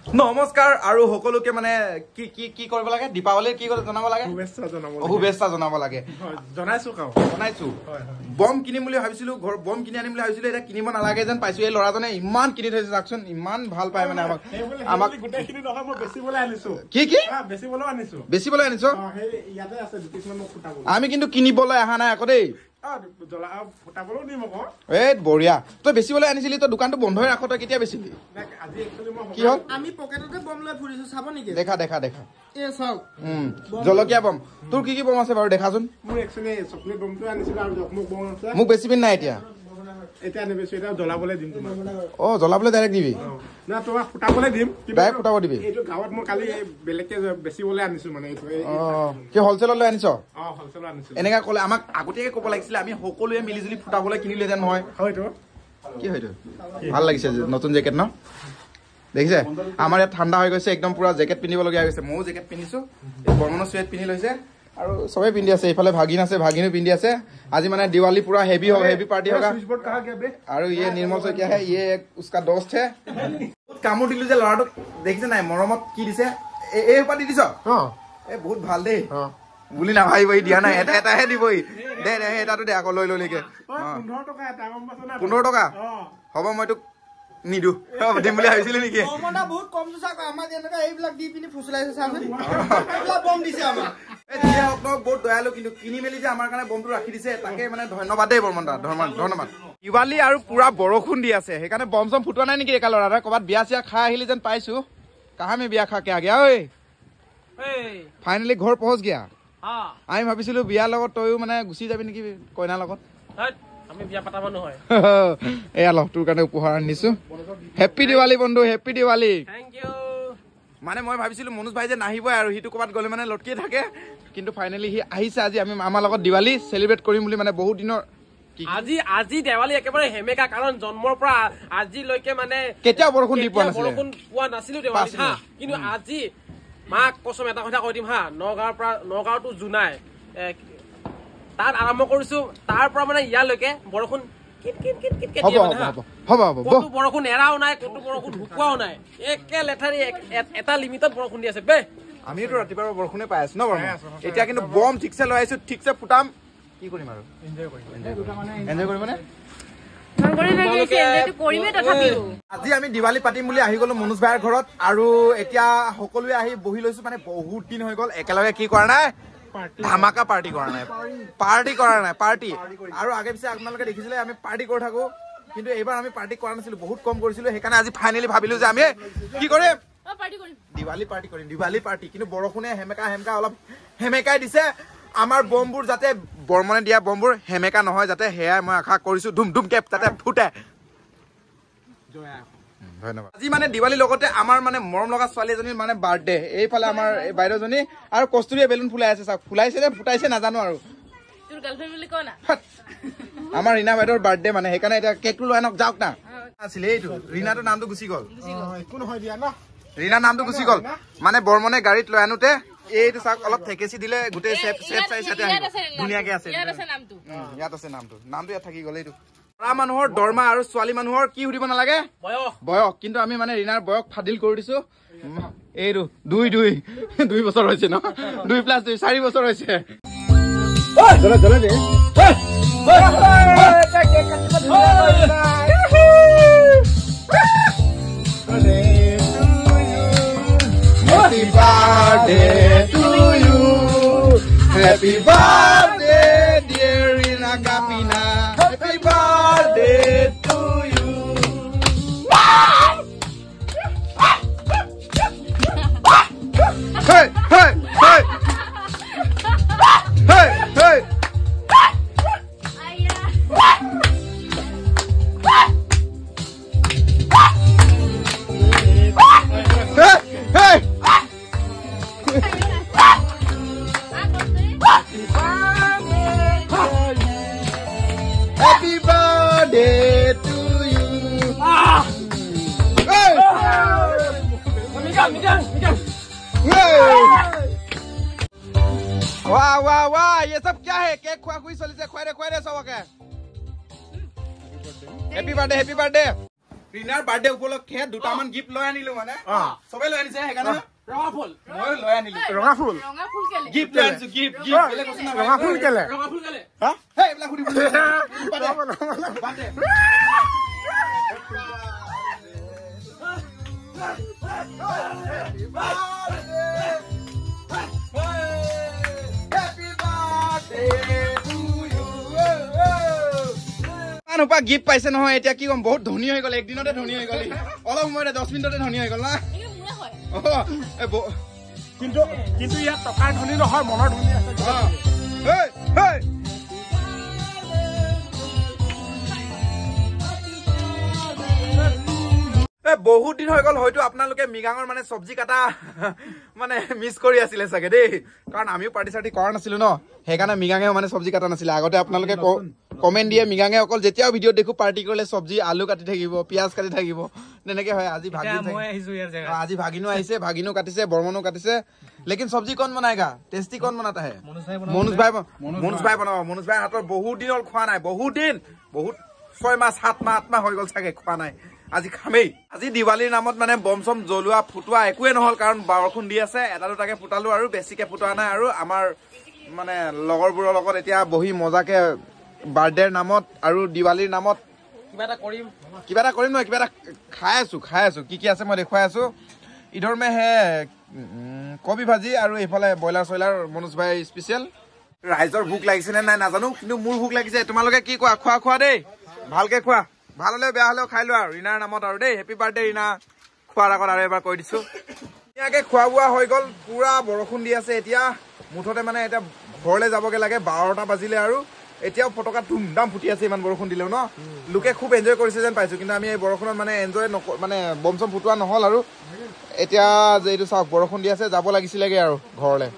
নমস্কাৰ আৰু সকলোকে মানে কি কি কি কৰিব লাগে, দীপাৱলীৰ কি জনাব লাগে, শুভেচ্ছা জনাব লাগে। জনাইছো, জনাইছো। বম কিনিম বুলি ভাবিছিলো, ঘৰ বম কিনি আনিম বুলি ভাবিছিলো, এতিয়া কিনিব নালাগে যেন পাইছো। এই ল'ৰাজনে ইমান কিনি থৈছে, চাওকচোন, ইমান ভাল পায় মানে আমাক। আমাক গোটেইখিনি নহয়, মই বেচিবলৈ আনিছো। কি কি বেচিবলৈ আনিছো? বেচিবলৈ আনিছো। আমি কিন্তু কিনিবলৈ অহা নাই আকৌ দেই। এই বঢ়িয়া, তই বেচিবলৈ আনিছিলি, তই দোকানটো বন্ধই ৰাখ, তই কেতিয়া বেচিলি? কি হ'ল? দেখা দেখা দেখা, জলকীয়া বম। তোৰ কি কি বম আছে বাৰু দেখাচোন। মোক বেচিবি নাই এতিয়া? অ, জ্বলাবলৈ ডাইৰেক্ট দিবি? ডাইৰেক্ট ফুটাব দিবি? কি হলচেলত লৈ আনিছ? এনেকা ক'লে আমাক আগতীয়াকে ক'ব লাগিছিলে, আমি সকলোৱে মিলিজুলি ফুটাবলৈ কিনিলোহেঁতেন নহয়। কি হয়তো ভাল লাগিছে নতুন জেকেট ন? দেখিছে আমাৰ ইয়াত ঠাণ্ডা হৈ গৈছে একদম, পুৰা জেকেট পিন্ধিবলগীয়া হৈ গৈছে। ময়ো জেকেট পিন্ধিছো, এই বৰ্মনৰ চুৱেট পিন্ধি লৈছে আৰু চবেই পিন্ধি আছে। এইফালে ভাগিন আছে, ভাগিনো পিন্ধি আছে। আজি মানে দিৱালী পুৰা হেভি হ'ব, হেভি পাৰ্টি হোগা। আৰু ইয়ে নিৰ্মল শইকীয়া হে, ইয়ে উচকা দোস্ত হে। কামোৰ দিলো যে ল'ৰাটোক, দেখিছে নাই মৰমত কি দিছে? এই সোপা দি দিছ? এই বহুত ভাল দেই বুলি নাভাবিব, দিয়া নাই, এটা এটাহে দিবই। দে দে, এটাটো দে আকৌ লৈ ললিকে। 15 টকা হ'ব, মই তোক নিদো, দিম বুলি ভাবিছিলি নেকি? বহুত দয়ালু কিন্তু, কিনি মেলি যে আমাৰ কাৰণে বমটো ৰাখি দিছে, তাকে মানে ধন্যবাদ দেই বৰ্মন দা, ধন্যবাদ। দিৱালী আৰু পুৰা বৰষুণ দি আছে, সেইকাৰণে বম চম ফুটোৱা নাই নেকি ডেকা ল'ৰা? ক'ৰবাত বিয়া চিয়া খাই আহিলি যেন পাইছো। কাহা মে বিয়া খা কে আ গয়া ঐ? ফাইনেলি ঘৰ পहुঁচ গয়া। আমি ভাবিছিলো বিয়াৰ লগত তয়ো মানে গুচি যাবি নেকি কইনাৰ লগত। এয়া লগ, তোৰ কাৰণে উপহাৰ আনিছো। হেপ্পী দিৱালী বন্ধু, হেপ্পী দিৱালী। মানে মই ভাবিছিলো মনোজ ভাই যে নাহিবই আৰু, সিটো ক'ৰবাত গ'লে মানে লটকিয়ে থাকে, কিন্তু ফাইনেলি সি আহিছে আজি। আমি আমাৰ লগত দিৱালী চেলিব্ৰেট কৰিম বুলি মানে বহুত দিনৰ আজি আজি দেৱালী একেবাৰে হেমেকা, কাৰণ জন্মৰ পৰা আজিলৈকে মানে কেতিয়াও বৰষুণ দি পোৱা নাছিলে, বৰষুণ পোৱা নাছিলো দেৱালী হা। কিন্তু আজি মাক কচম এটা কথা কৈ দিম হা, নগাঁৱৰ পৰা, নগাঁৱটো জোনাই তাত আৰম্ভ কৰিছো, তাৰ পৰা মানে ইয়ালৈকে বৰষুণ বৰষুণ এৰাও নাই, ক'তো বৰষুণ শুকোৱাও নাই, একে লেঠাৰি এটা লিমিটত বৰষুণ দি আছে বে। আমিওতো ৰাতিপুৱাৰ বৰষুণে পাই আছো ন বৰ্মন? এতিয়া কিন্তু বম ঠিকছে লৈ আহিছো, ঠিকছে ফুটাম। কি কৰিম আৰু, এনজয় কৰিব নে? আজি আমি দিৱালী পাতিম বুলি আহি গলো মনোজ ভাইৰ ঘৰত, আৰু এতিয়া সকলোৱে আহি বহি লৈছো। মানে বহুত দিন হৈ গ'ল একেলগে কি কৰা নাই, ধামাকা পাৰ্টি কৰা নাই, পাৰ্টি কৰা নাই, পাৰ্টি। আৰু আগে পিছে আপোনালোকে দেখিছিলে আমি পাৰ্টি কৰি থাকো, কিন্তু এইবাৰ আমি পাৰ্টি কৰা নাছিলো, বহুত কম কৰিছিলো। সেইকাৰণে আজি ফাইনেলি ভাবিলো যে আমি কি কৰিম, দিৱালী পাৰ্টি কৰিম, দিৱালী পাৰ্টি। কিন্তু বৰষুণে হেমেকা হেমেকা অলপ হেমেকাই দিছে আমাৰ বমবোৰ, যাতে বৰ্মনে দিয়া বমবোৰ হেমেকা নহয় যাতে, সেয়াই মই আশা কৰিছো। ধুম ধুমকে যাতে ফুটে। ধন্যবাদ। আজি মানে দিৱালীৰ লগতে আমাৰ মানে মৰম লগা ছোৱালী এজনীৰ মানে বাৰ্থডে। এইফালে আমাৰ এই বাইদেউজনী আৰু কস্তুৰীয়ে বেলুন ফুলাই আছে, চাওক ফুলাইছে নে ফুটাইছে নাজানো আৰু। আমাৰ ৰীণা বাইদেউৰ বাৰ্থডে মানে, সেইকাৰণে এতিয়া কেকটো লৈ আনক যাওক না। আছিলে এইটো ৰীণাটোৰ নামটো গুচি গ'ল, ৰীণাৰ নামটো গুচি গ'ল। মানে বৰ্মনে গাড়ীত লৈ আনোতে এইটো চাওক অলপ ঠেকেচি দিলে, গোটেই চেপ চেপ চাই চাই ধুনীয়াকে আছে। ইয়াত আছে নামটো, নামটো ইয়াত থাকি গ'ল। এইটো ল'ৰা মানুহৰ দৰমহা আৰু ছোৱালী মানুহৰ কি সুধিব নালাগে, বয়স। কিন্তু আমি মানে ৰীণাৰ বয়স ফাদিল কৰি দিছো। এইটো 2 2 2 বছৰ হৈছে ন, 2 + 2 4 বছৰ হৈছে। Happy birthday to you. Happy birthday, dear Rina Kapina. Happy birthday to you. Hey, hey, hey. Hey, hey. Hey, hey. Happy birthday to you. Hey! वाह वाह वाह, ये सब क्या है? केक खुआ खुई चलिছে, খুৱাই দে খুৱাই দে চবকে। Happy birthday, happy birthday. ৰীনাৰ বাৰ্থডে উপলক্ষে দুটামান গিফ্ট লৈ আনিলো, মানে চবে লৈ আনিছে, সেইকাৰণে ৰঙা ফুল মই লৈ আনিলো। ৰঙা ফুল গিফ্ট লৈ আনিছো, গিফ্ট গিফ্ট বেলেগ বস্তু নহয়। ৰঙা ফুল কেলে? ৰঙা ফুল কেলে? হা, হেই এইবিলাক সুধিব বাদ দে। মানুহপা গিফ্ট পাইছে নহয়, এতিয়া কি ক'ম, বহুত ধনী হৈ গ'ল, একদিনতে ধনী হৈ গ'ল, অলপ সময়তে 10 মিনিটতে ধনী হৈ গ'ল না। কিন্তু কিন্তু ইয়াত টকাৰ ধনী নহয়, মনৰ ধনী আছে। বহুত দিন হৈ গ'ল, হয়তো আপোনালোকে মিগাঙৰ মানে চব্জি কাটা মানে মিছ কৰি আছিলে চাগে দেই, কাৰণ আমিও পাৰ্টি চাৰ্টি কৰা নাছিলো ন, সেইকাৰণে মিগাঙেও মানে চব্জি কাটা নাছিলে। আগতে আপোনালোকে কমেণ্ট দিয়ে, মিগাঙে অকল যেতিয়াও ভিডিঅ'ত দেখো পাৰ্টি কৰিলে চব্জি আলু কাটি থাকিব, পিঁয়াজ কাটি থাকিব, তেনেকে হয়। আজি ভাগিন, আজি ভাগিনো আহিছে, ভাগিনো কাটিছে, বৰ্মনো কাটিছে। লেকিন চব্জি কোন বনাইগা, টেষ্টি কোন বনাতা হে? মনোজ ভাই, মনোজ ভাই বনাব। মনোজ ভাই হাতৰ বহুত দিন হ'ল খোৱা নাই, বহুত দিন, বহুত 6 মাহ 7 মাহ 8 মাহ হৈ গ'ল চাগে খোৱা নাই। আজি খামেই। আজি দিৱালীৰ নামত মানে বম চম জ্বলোৱা ফুটোৱা একোৱে নহ'ল, কাৰণ বৰষুণ দি আছে, এটা দুটাকে ফুটালো আৰু বেছিকে ফুটোৱা নাই। আৰু আমাৰ মানে লগৰবোৰৰ লগত এতিয়া বহি মজাকে বাৰ্থডেৰ নামত আৰু দিৱালীৰ নামত কিবা এটা কৰিম, কিবা এটা কৰিম নহয়, কিবা এটা খাই আছো, খাই আছো। কি কি আছে মই দেখুৱাই আছো। ইধৰ মে হে কবি ভাজি আৰু এইফালে ব্ৰইলাৰ চইলাৰ, মনোজ ভাই স্পেচিয়েল। ৰাইজৰ ভোক লাগিছে নে নাই নাজানো, কিন্তু মোৰ ভোক লাগিছে। তোমালোকে কি কোৱা? খোৱা খোৱা দেই, ভালকে খোৱা, ভাল হ'লেও বেয়া হ'লেও খাই লোৱা আৰু ৰীনাৰ নামত আৰু দেই। হেপী বাৰ্থডে ৰীনা, খোৱাৰ আগত আৰু এবাৰ কৈ দিছো। ধুনীয়াকে খোৱা বোৱা হৈ গ'ল, পুৰা বৰষুণ দি আছে এতিয়া। মুঠতে মানে এতিয়া ঘৰলৈ যাবগে লাগে, 12টা বাজিলে আৰু এতিয়াও ফটকা ধুমধাম ফুটি আছে, ইমান বৰষুণ দিলেও ন। লোকে খুব এনজয় কৰিছে যেন পাইছো, কিন্তু আমি এই বৰষুণত মানে এনজয় মানে বম চম ফুটোৱা নহ'ল আৰু। এতিয়া যে এইটো চাওক, বৰষুণ দি আছে, যাব লাগিছিলেগে আৰু ঘৰলৈ।